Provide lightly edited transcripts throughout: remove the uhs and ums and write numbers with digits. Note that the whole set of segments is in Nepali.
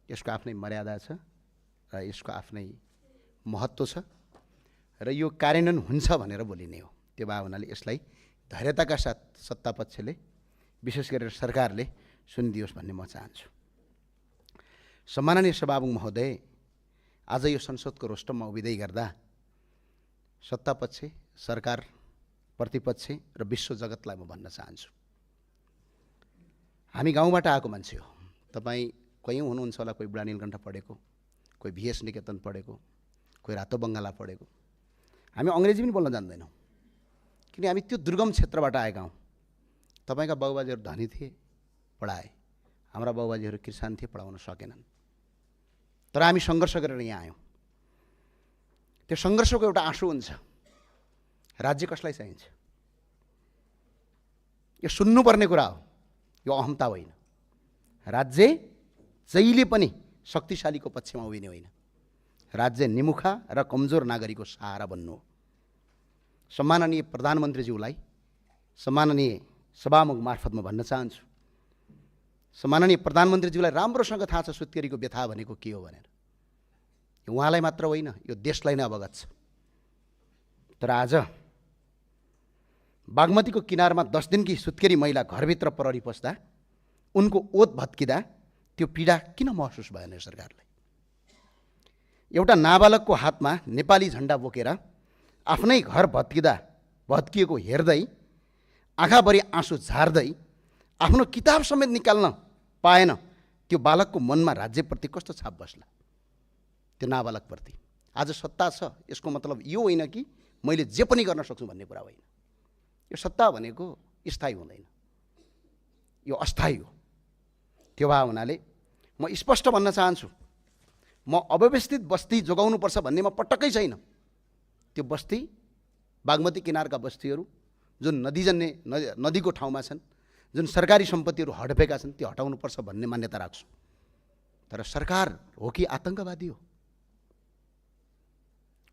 यसको आफ्नै मर्यादा छ र यसको आफ्नै महत्त्व छ र यो कार्यान्वयन हुन्छ भनेर बोलिने हो। त्यो भए हुनाले यसलाई धैर्यताका साथ सत्तापक्षले विशेष गरेर सरकारले सुनिदियोस् भन्ने म चाहन्छु। सम्माननीय सभामुख महोदय, आज यो संसदको रोस्टममा उभिँदै गर्दा सत्तापक्ष, सरकार, प्रतिपक्ष र विश्व जगतलाई म भन्न चाहन्छु, हामी गाउँबाट आएको मान्छे हो। तपाईँ कहीँ हुनुहुन्छ होला, कोही बुढा नीलकण्ठ पढेको, कोही VS निकेतन पढेको, कोही रातो बङ्गाला पढेको। हामी अङ्ग्रेजी पनि बोल्न जान्दैनौँ किन हामी त्यो दुर्गम क्षेत्रबाट आएका हौँ। तपाईँका बाबुबाजेहरू धनी थिए, पढाए। हाम्रा बाबुबाजेहरू किसान थिए, पढाउन सकेनन्। तर हामी सङ्घर्ष गरेर यहाँ आयौँ। त्यो सङ्घर्षको एउटा आँसु हुन्छ, राज्य कसलाई चाहिन्छ? यो सुन्नुपर्ने कुरा हो, यो अहमता होइन। राज्य जहिले पनि शक्तिशालीको पक्षमा उभिने होइन, राज्य निमुखा र कमजोर नागरिकको सहारा बन्नु हो। सम्माननीय प्रधानमन्त्रीज्यूलाई, सम्माननीय सभामुख मार्फत म भन्न चाहन्छु, सम्माननीय प्रधानमन्त्रीज्यूलाई राम्रोसँग थाहा छ सुत्केरीको व्यथा भनेको के हो भनेर। उहाँलाई मात्र होइन, यो देशलाई नै अवगत छ। तर आज बागमतीको किनारमा 10 दिनकी सुत्केरी महिला घरभित्र प्रहरी पस्दा उनको ओत भत्किँदा त्यो पीडा किन महसुस भएन सरकारलाई? एउटा नाबालकको हातमा नेपाली झण्डा बोकेर आफ्नै घर भत्किएको हेर्दै आँखाभरि आँसु झार्दै आफ्नो किताब समेत निकाल्न पाएन, त्यो बालकको मनमा राज्यप्रति कस्तो छाप बस्ला, त्यो नाबालकप्रति? आज सत्ता छ, यसको मतलब यो होइन कि मैले जे पनि गर्न सक्छु भन्ने कुरा होइन। यो सत्ता भनेको स्थायी हुँदैन, यो अस्थायी हो। त्यो भए हुनाले म स्पष्ट भन्न चाहन्छु, म अव्यवस्थित बस्ती जोगाउनुपर्छ भन्नेमा पटक्कै छैन। त्यो बस्ती, बागमती किनारका बस्तीहरू जुन नदीको ठाउँमा छन्, जुन सरकारी सम्पत्तिहरू हडपेका छन्, त्यो हटाउनुपर्छ भन्ने मान्यता राख्छु। तर सरकार हो कि आतङ्कवादी हो?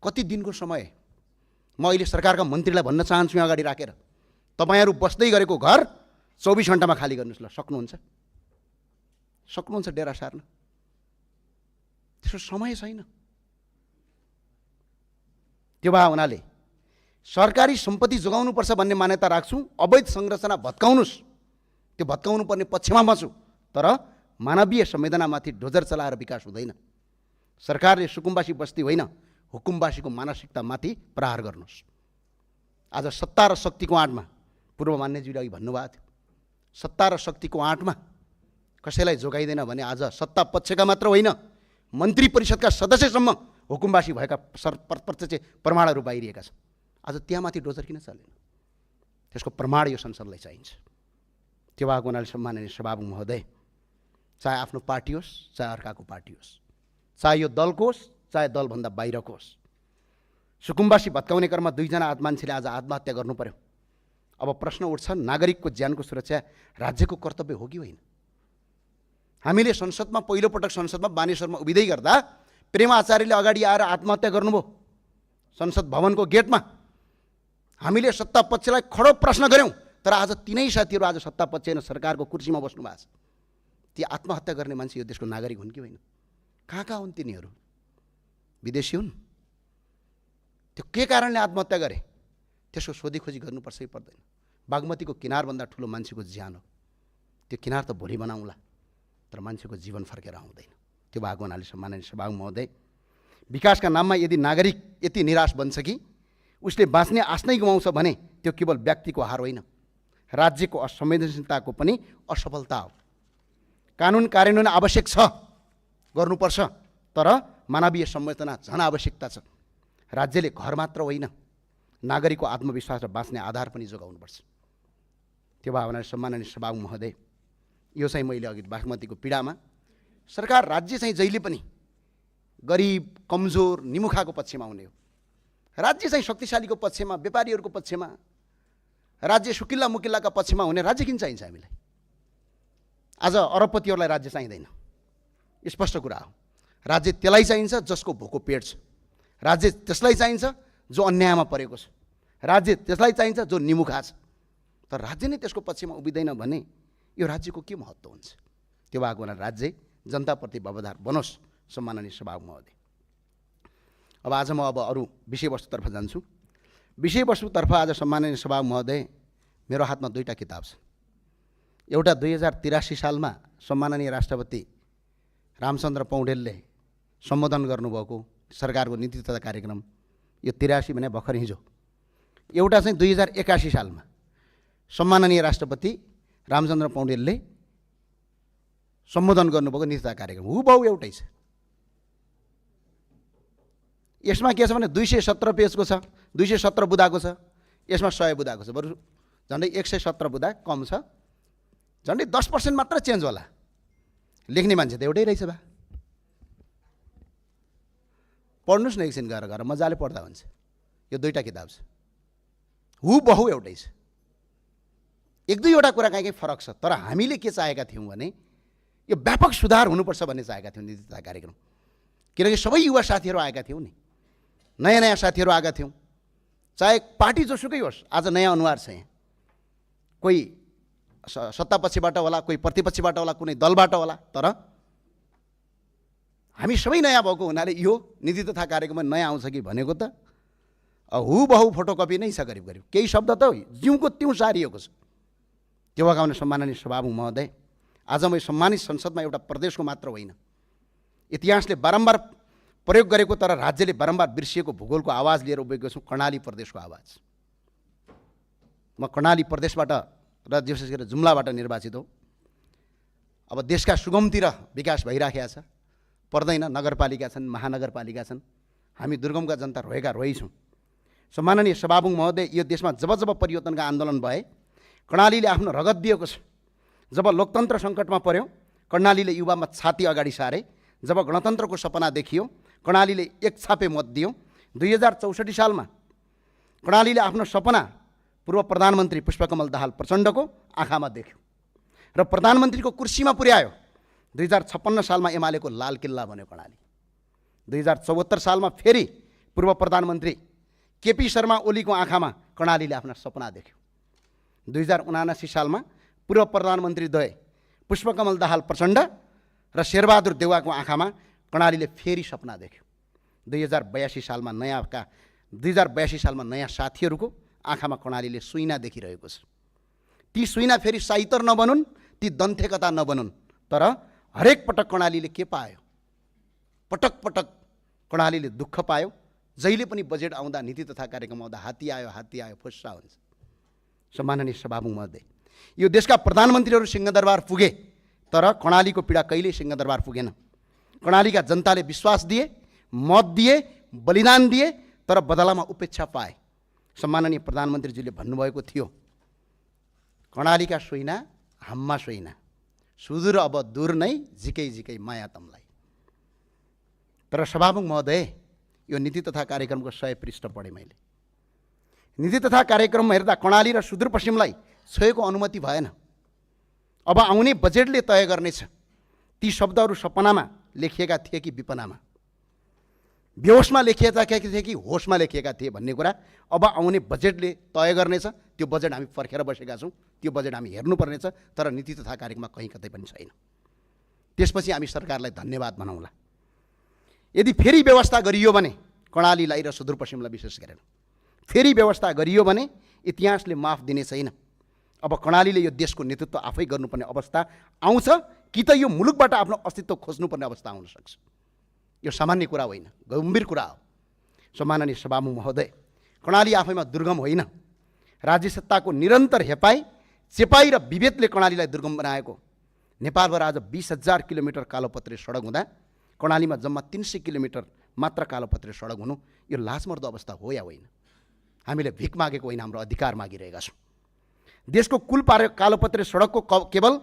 कति दिनको समय? म अहिले सरकारका मन्त्रीलाई भन्न चाहन्छु यहाँ अगाडि राखेर, तपाईँहरू बस्दै गरेको घर 24 घण्टामा खाली गर्नुहोस्। ल, सक्नुहुन्छ डेरा सार्न? त्यसको समय छैन। त्यो भए हुनाले सरकारी सम्पत्ति जोगाउनुपर्छ भन्ने मान्यता राख्छु। अवैध संरचना भत्काउनुहोस्, त्यो भत्काउनु पर्ने पक्षमा म छु। तर मानवीय संवेदनामाथि डोजर चलाएर विकास हुँदैन। सरकारले सुकुम्बासी बस्ती होइन, हुकुमबासीको मानसिकतामाथि प्रहार गर्नुहोस्। आज सत्ता र शक्तिको आँटमा, पूर्व मान्यज्यूले अघि भन्नुभएको थियो, सत्ता र शक्तिको आँटमा कसैलाई जोगाइँदैन भने आज सत्ता पक्षका मात्र होइन, मन्त्री परिषदका सदस्यसम्म हुकुमबासी भएका प्रत्यक्ष प्रमाणहरू बाहिरिएका छन्। आज त्यहाँमाथि डोजर किन चलेन? त्यसको प्रमाण यो संसदलाई चाहिन्छ। त्यो भएको हुनाले सम्माननीय सभामुख महोदय, चाहे आफ्नो पार्टी होस्, चाहे अर्काको पार्टी होस्, चाहे यो दलको होस्, चाहे दलभन्दा बाहिरको होस्, सुकुम्बासी भत्काउने क्रममा 2 जना मान्छेले आज आत्महत्या गर्नु पर्यो। अब प्रश्न उठ्छ, नागरिकको ज्यानको सुरक्षा राज्यको कर्तव्य हो कि होइन? हामीले संसदमा, पहिलोपटक संसदमा बानेश्वरमा उभिँदै गर्दा प्रेम आचार्यले अगाडि आएर आत्महत्या गर्नुभयो संसद भवनको गेटमा। हामीले सत्ता पक्षलाई खडो प्रश्न गऱ्यौँ, तर आज तिनै साथीहरू आज सत्ता पक्ष होइन, सरकारको कुर्सीमा बस्नु भएको छ। ती आत्महत्या गर्ने मान्छे यो देशको नागरिक हुन् कि होइन? कहाँ हुन् तिनीहरू? विदेशी हुन्? त्यो के कारणले आत्महत्या गरे त्यसको सोधीखोजी गर्नुपर्छ कि पर्दैन? बागमतीको किनारभन्दा ठुलो मान्छेको ज्यान हो। त्यो किनार त भोलि बनाउँला, तर मान्छेको जीवन फर्केर आउँदैन। त्यो भएको हुनाले सम्माननीय सभामुख महोदय, विकासका नाममा यदि नागरिक यति निराश बन्छ कि उसले बाँच्ने आश नै गुमाउँछ भने त्यो केवल व्यक्तिको हार होइन, राज्यको असंवेदनशीलताको पनि असफलता हो। कानुन कार्यान्वयन आवश्यक छ, गर्नुपर्छ, तर मानवीय संवेदना झन आवश्यकता छ। राज्यले घर मात्र होइन, नागरिकको आत्मविश्वास र बाँच्ने आधार पनि जोगाउनुपर्छ। त्यो भावना सम्माननीय सभामुख महोदय, यो चाहिँ मैले अघि बागमतीको पीडामा सरकार, राज्य चाहिँ जहिले पनि गरिब, कमजोर, निमुखाको पक्षमा हुने हो। राज्य चाहिँ शक्तिशालीको पक्षमा, व्यापारीहरूको पक्षमा, राज्य सुकिल्ला मुकिल्लाका पक्षमा हुने राज्य किन चाहिन्छ हामीलाई? आज अरबपतिहरूलाई राज्य चाहिँदैन, स्पष्ट कुरा हो। राज्य त्यसलाई चाहिन्छ जसको भोको पेट छ, राज्य त्यसलाई चाहिन्छ जो अन्यायमा परेको छ, राज्य त्यसलाई चाहिन्छ जो निमुखा छ। तर राज्य नै त्यसको पक्षमा उभिँदैन भने यो राज्यको के महत्त्व हुन्छ? त्यो भएको हुनाले राज्य जनताप्रति वफादार बनोस् सम्माननीय सभामुख महोदय। अब आज म अरू विषयवस्तुतर्फ जान्छु। विषयवस्तुतर्फ आज सम्माननीय सभामुख महोदय मेरो हातमा दुईटा किताब छ। एउटा 2083 सालमा सम्माननीय राष्ट्रपति रामचन्द्र पौडेलले सम्बोधन गर्नुभएको सरकारको नीति तथा कार्यक्रम, यो 83 भने भर्खर हिजो। एउटा चाहिँ 2081 सालमा सम्माननीय राष्ट्रपति रामचन्द्र पौडेलले सम्बोधन गर्नुभएको नीति तथा कार्यक्रम हुबहु एउटै छ। यसमा के छ भने 217 पेजको छ, 217 बुँदाको छ, यसमा 100 बुँदाको छ। बरु झन्डै 117 बुँदा कम छ, झन्डै 10% मात्र चेन्ज होला। लेख्ने मान्छे त एउटै रहेछ बा। पढ्नुहोस् न एकछिन गएर गएर मजाले पढ्दा हुन्छ। यो दुईटा किताब छ, हुबहु एउटै छ। एक दुईवटा कुरा कहीँ फरक छ, तर हामीले के चाहेका थियौँ भने यो व्यापक सुधार हुनुपर्छ भन्ने चाहेका थियौँ नीति तथा कार्यक्रम। किनकि सबै युवा साथीहरू आएका थियौँ नि, नयाँ नयाँ साथीहरू आएका थियौँ। चाहे पार्टी जोसुकै होस्, आज नयाँ अनुहार छ यहाँ। कोही सत्तापक्षबाट होला, कोही प्रतिपक्षबाट होला, कुनै दलबाट होला, तर हामी सबै नयाँ भएको हुनाले यो नीति तथा कार्यक्रममा नयाँ आउँछ कि भनेको त हुबहु फोटोकपी नै छ करिब करिब। केही शब्द त जिउको त्यों सारिएको छ। त्यो भएकाले सम्माननीय सभामुख महोदय, आज म सम्मानित संसदमा एउटा प्रदेशको मात्र होइन, इतिहासले बारम्बार प्रयोग गरेको तर राज्यले बारम्बार बिर्सिएको भूगोलको आवाज लिएर उभिएको छु, कर्णाली प्रदेशको आवाज। म कर्णाली प्रदेशबाट र विशेष गरेर जुम्लाबाट निर्वाचित हो। अब देशका सुगमतिर विकास भइराखेको छ, पर्दैन। नगरपालिका छन्, महानगरपालिका छन्, हामी दुर्गमका जनता रोएका रोइछौँ। सम्माननीय सभामुख महोदय, यो देशमा जब जब परिवर्तनका आन्दोलन भए कर्णालीले आफ्नो रगत दिएको छ। जब लोकतन्त्र सङ्कटमा पर्यो कर्णालीले युवामा छाती अगाडि सारे। जब गणतन्त्रको सपना देखियो कर्णालीले एक छापे मत दियो। 2064 सालमा कर्णालीले आफ्नो सपना पूर्व प्रधानमन्त्री पुष्पकमल दाहाल प्रचण्डको आँखामा देख्यो र प्रधानमन्त्रीको कुर्सीमा पुर्यायो। 2056 सालमा एमालेको लाल किल्ला बन्यो कर्णाली। 2074 सालमा फेरि पूर्व प्रधानमन्त्री केपी शर्मा ओलीको आँखामा कर्णालीले आफ्ना सपना देख्यो। 2079 सालमा पूर्व प्रधानमन्त्री द्वय पुष्पकमल दाहाल प्रचण्ड र शेरबहादुर देउवाको आँखामा कर्णालीले फेरि सपना देख्यो। 2082 सालमा नयाँ साथीहरूको आँखामा कर्णालीले सुइना देखिरहेको छ। ती सुइना फेरि साइतर नबनुन्, ती दन्थेकता नबनुन्, तर हरेक पटक कर्णालीले के पायो? पटक पटक कर्णालीले दुःख पायो। जहिले पनि बजेट आउँदा, नीति तथा कार्यक्रम आउँदा हात्ती आयो फुस्सा हुन्छ। सम्माननीय सभामुख महोदय, यो देशका प्रधानमन्त्रीहरू सिंहदरबार पुगे, तर कर्णालीको पीडा कहिल्यै सिंहदरबार पुगेन। कर्णालीका जनताले विश्वास दिए, मत दिए, बलिदान दिए, तर बदलामा उपेक्षा पाए। सम्माननीय प्रधानमन्त्रीजीले भन्नुभएको थियो, कर्णालीका सोइना हाम्मा सोइना, सुदूर अब दूर नै झिकै झिकै माया तमलाई। तर सभामुख महोदय, यो नीति तथा कार्यक्रमको 100 पृष्ठ पढेँ मैले। नीति तथा कार्यक्रममा हेर्दा कर्णाली र सुदूरपश्चिमलाई छोएको अनुमति भएन। अब आउने बजेटले तय गर्नेछ ती शब्दहरू सपनामा लेखिएका थिए कि विपनामा, बेहोसमा लेखिएका थिए कि होसमा लेखिएका थिए भन्ने कुरा अब आउने बजेटले तय गर्नेछ। त्यो बजेट हामी पर्खेर बसेका छौँ, त्यो बजेट हामी हेर्नुपर्नेछ, तर नीति तथा कार्यक्रममा कहीँ कतै पनि छैन। त्यसपछि हामी सरकारलाई धन्यवाद भनौँला। यदि फेरि व्यवस्था गरियो भने कर्णालीलाई र सुदूरपश्चिमलाई विशेष गरेर फेरि व्यवस्था गरियो भने इतिहासले माफ दिने छैन। अब कर्णालीले यो देशको नेतृत्व आफै गर्नुपर्ने अवस्था आउँछ कि त यो मुलुकबाट आफ्नो अस्तित्व खोज्नुपर्ने अवस्था आउन सक्छ। यो सामान्य कुरा होइन, गम्भीर कुरा हो। सम्माननीय सभामुख महोदय, कर्णाली आफैमा दुर्गम होइन। राज्य सत्ताको निरन्तर हेपाई, चेपाई र विभेदले कर्णालीलाई दुर्गम बनाएको। नेपालभर आज 20,000 किलोमिटर कालोपत्रे सडक हुँदा कर्णालीमा जम्मा 300 किलोमिटर मात्र कालोपत्रे सडक हुनु यो लाजमर्दो अवस्था हो या होइन? हामीले भिख मागेको होइन, हाम्रो अधिकार मागिरहेका छौँ। देशको कुल कालोपत्रे सडकको केवल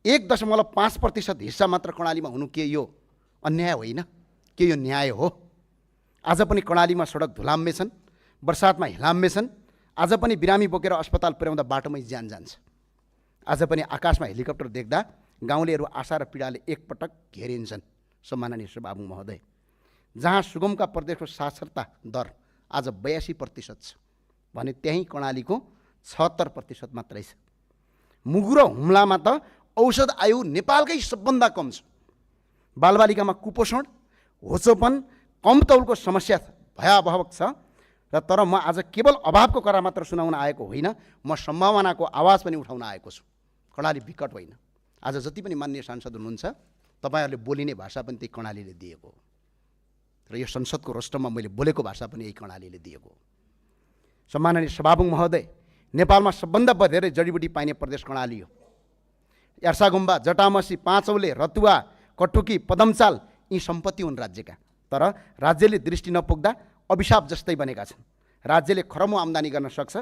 1.5% हिस्सा मात्र कर्णालीमा हुनु के यो अन्याय होइन? के यो न्याय हो? आज पनि कर्णालीमा सडक धुलाम्मे छन्, बर्सातमा हिलाम्मे छन्। आज पनि बिरामी बोकेर अस्पताल पुर्याउँदा बाटोमै ज्यान जान्छ। आज पनि आकाशमा हेलिकप्टर देख्दा गाउँलेहरू आशा र पीडाले एकपटक घेरिन्छन्। सम्माननीय सभामुख महोदय, जहाँ सुगमका प्रदेशको साक्षरता दर आज 82% छ भने त्यहीँ कर्णालीको 76% मात्रै छ। मुगु र हुम्लामा त औषध आयु नेपालकै सबभन्दा कम छ। बालबालिकामा कुपोषण, होचोपन, कम तौलको समस्या भयावह छ। र तर म आज केवल अभावको कुरा मात्र सुनाउन आएको होइन, म सम्भावनाको आवाज पनि उठाउन आएको छु। कर्णाली विकट होइन। आज जति पनि माननीय सांसद हुनुहुन्छ, तपाईँहरूले बोलिने भाषा पनि त्यही कर्णालीले दिएको हो र यो संसदको रोस्टरमा मैले बोलेको भाषा पनि यही कर्णालीले दिएको हो। सम्माननीय सभामुख महोदय, नेपालमा सबभन्दा धेरै जडीबुटी पाइने प्रदेश कर्णाली हो। यार्सागुम्बा, जटामसी, पाँचौले, रतुवा, कटुकी, पदमचाल यी सम्पत्ति हुन् राज्यका। तर राज्यले दृष्टि नपुग्दा अभिशाप जस्तै बनेका छन्। राज्यले खरमो आम्दानी गर्न सक्छ।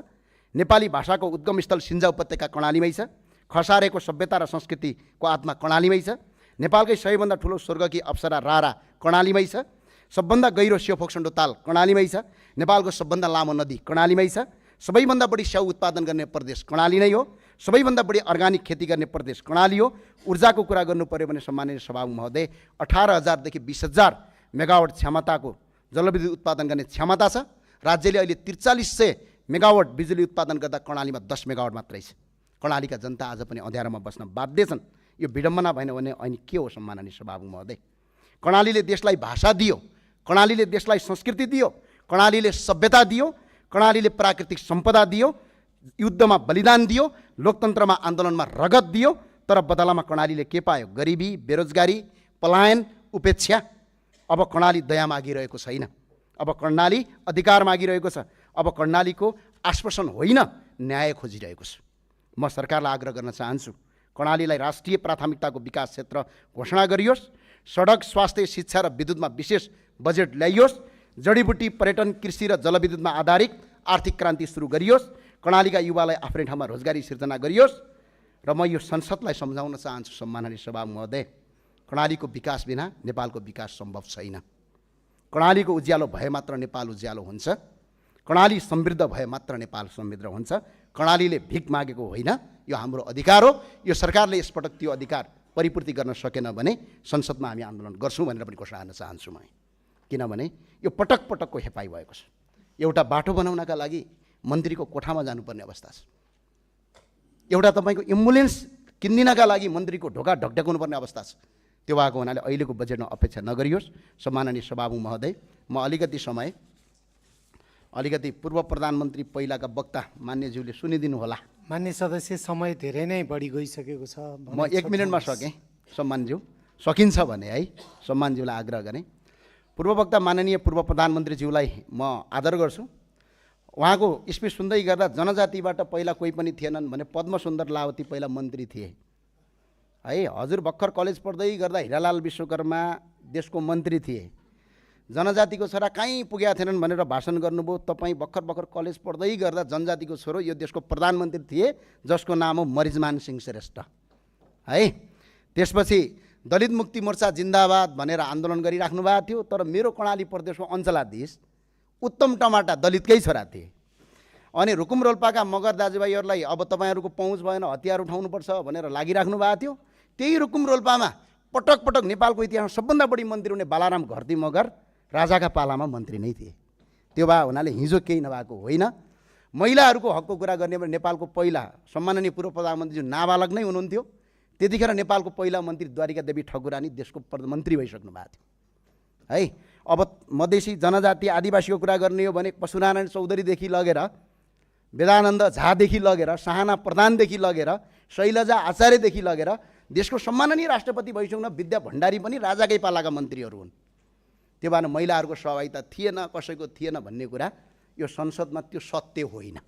नेपाली भाषाको उद्गम स्थल सिन्जा उपत्यका कर्णालीमै छ। खसारेको सभ्यता र संस्कृतिको आत्मा कर्णालीमै छ। नेपालकै सबैभन्दा ठुलो स्वर्गकी अप्सरा रारा कर्णालीमै छ। सबभन्दा गहिरो स्योफोक्सन्डो ताल कर्णालीमै छ। नेपालको सबभन्दा लामो नदी कर्णालीमै छ। सबैभन्दा बढी स्याउ उत्पादन गर्ने प्रदेश कर्णाली नै हो। सबैभन्दा बढी अर्गानिक खेती गर्ने प्रदेश कर्णाली हो। ऊर्जाको कुरा गर्नु पर्यो भने सम्माननीय सभामुख महोदय, 18,000 देखि 20,000 मेगावाट क्षमताको जलविद्युत उत्पादन गर्ने क्षमता छ। राज्यले अहिले 4300 मेगावाट बिजुली उत्पादन गर्दा कर्णालीमा 10 मेगावाट मात्रै छ। कर्णालीका जनता आज पनि अँध्यारोमा बस्न बाध्य छन्। यो विडम्बना भएन भने अनि के हो सम्माननीय सभामुख महोदय? कर्णालीले देशलाई भाषा दियो, कर्णालीले देशलाई संस्कृति दियो, कर्णालीले सभ्यता दियो, कर्णालीले प्राकृतिक सम्पदा दियो, युद्धमा बलिदान दियो, लोकतन्त्रमा आन्दोलनमा रगत दियो। तर बदलामा कर्णालीले के पायो? गरिबी, बेरोजगारी, पलायन, उपेक्षा। अब कर्णाली दया मागिरहेको छैन। अब कर्णाली अधिकार मागिरहेको छ। अब कर्णालीको आश्वासन होइन, न्याय खोजिरहेको छ। म सरकारलाई आग्रह गर्न चाहन्छु, कर्णालीलाई राष्ट्रिय प्राथमिकताको विकास क्षेत्र घोषणा गरियोस्। सडक, स्वास्थ्य, शिक्षा र विद्युतमा विशेष बजेट ल्याइयोस्। जडीबुटी, पर्यटन, कृषि र जलविद्युतमा आधारित आर्थिक क्रान्ति सुरु गरियोस्। कर्णालीका युवालाई आफ्नै ठाउँमा रोजगारी सिर्जना गरियोस्। र म यो संसदलाई सम्झाउन चाहन्छु सम्माननीय सभामुख महोदय, कर्णालीको विकास बिना नेपालको विकास सम्भव छैन। कर्णालीको उज्यालो भए मात्र नेपाल उज्यालो हुन्छ। कर्णाली समृद्ध भए मात्र नेपाल समृद्ध हुन्छ। कर्णालीले भिख मागेको होइन, यो हाम्रो अधिकार हो। यो सरकारले यसपटक त्यो अधिकार परिपूर्ति गर्न सकेन भने संसदमा हामी आन्दोलन गर्छौँ भनेर पनि घोषणा गर्न चाहन्छु म। किनभने यो पटक पटकको हेपाइ भएको छ। एउटा बाटो बनाउनका लागि मन्त्रीको कोठामा जानुपर्ने अवस्था छ। एउटा तपाईँको एम्बुलेन्स किनिदिनका लागि मन्त्रीको ढोका ढकढकाउनु पर्ने अवस्था छ। त्यो भएको हुनाले अहिलेको बजेटमा अपेक्षा नगरियोस्। सम्माननीय सभामुख महोदय, म अलिकति पूर्व प्रधानमन्त्री पहिलाका वक्ता मान्यज्यूले सुनिदिनु होला। मान्य सदस्य, समय धेरै नै बढी गइसकेको छ। म 1 मिनटमा सकेँ सम्मानज्यू, सकिन्छ भने है सम्मानज्यूलाई आग्रह गरेँ। पूर्व वक्ता माननीय पूर्व प्रधानमन्त्रीज्यूलाई म आदर गर्छु। उहाँको स्पिच सुन्दै गर्दा जनजातिबाट पहिला कोही पनि थिएनन् भने पद्मसुन्दर लावती पहिला मन्त्री थिए है। हजुर भर्खर कलेज पढ्दै गर्दा हिरालाल विश्वकर्मा देशको मन्त्री थिए। जनजातिको छोरा कहीँ पुगेका थिएनन् भनेर भाषण गर्नुभयो। तपाईँ भर्खर कलेज पढ्दै गर्दा जनजातिको छोरो यो देशको प्रधानमन्त्री थिए, जसको नाम हो मरिजमान सिंह श्रेष्ठ है। त्यसपछि दलित मुक्ति मोर्चा जिन्दाबाद भनेर आन्दोलन गरिराख्नु भएको थियो। तर मेरो कर्णाली प्रदेशको अञ्चलाधीश उत्तम टमाटा दलितकै छोरा थिए। अनि रुकुम रोल्पाका मगर दाजुभाइहरूलाई अब तपाईँहरूको पहुँच भएन, हतियार उठाउनुपर्छ भनेर लागिराख्नु भएको थियो। त्यही रुकुम रोल्पामा पटक पटक नेपालको इतिहासमा सबभन्दा बढी मन्त्री हुने बालाराम घरती मगर राजाका पालामा मन्त्री नै थिए। त्यो भए हुनाले हिजो केही नभएको होइन। महिलाहरूको हकको कुरा गर्ने भने नेपालको पहिला सम्माननीय पूर्व प्रधानमन्त्री जो नाबालक नै हुनुहुन्थ्यो, त्यतिखेर नेपालको पहिला मन्त्री द्वारिका देवी ठकुरानी देशको मन्त्री भइसक्नु भएको थियो है। अब मधेसी जनजाति आदिवासीको कुरा गर्ने हो भने पशुनारायण चौधरीदेखि लगेर वेदानन्द झादेखि लगेर साहना प्रधानदेखि लगेर शैलजा आचार्यदेखि लगेर देशको सम्माननीय राष्ट्रपति भइसक्नु विद्या भण्डारी पनि राजाकै पालाका मन्त्रीहरू हुन्। त्यो भएर महिलाहरूको सहभागिता थिएन, कसैको थिएन भन्ने कुरा यो संसदमा त्यो सत्य होइन।